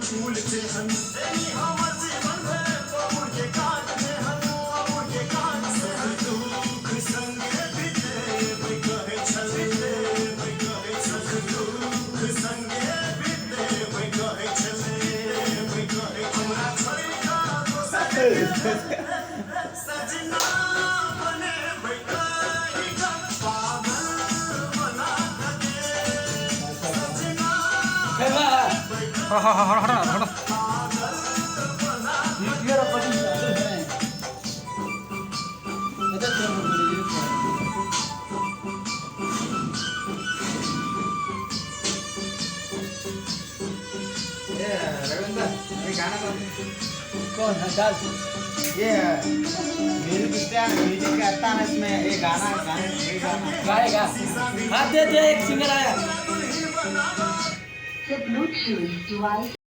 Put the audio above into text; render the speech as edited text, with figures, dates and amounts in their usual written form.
ए रविंद्र, ये गाना तो कौन है डाल? ये म्यूजिक क्या, म्यूजिक आता है इसमें? ये गाना गाने, ये गाना गाएगा। हाथ दे दे, एक सिंगर आया। The Bluetooth device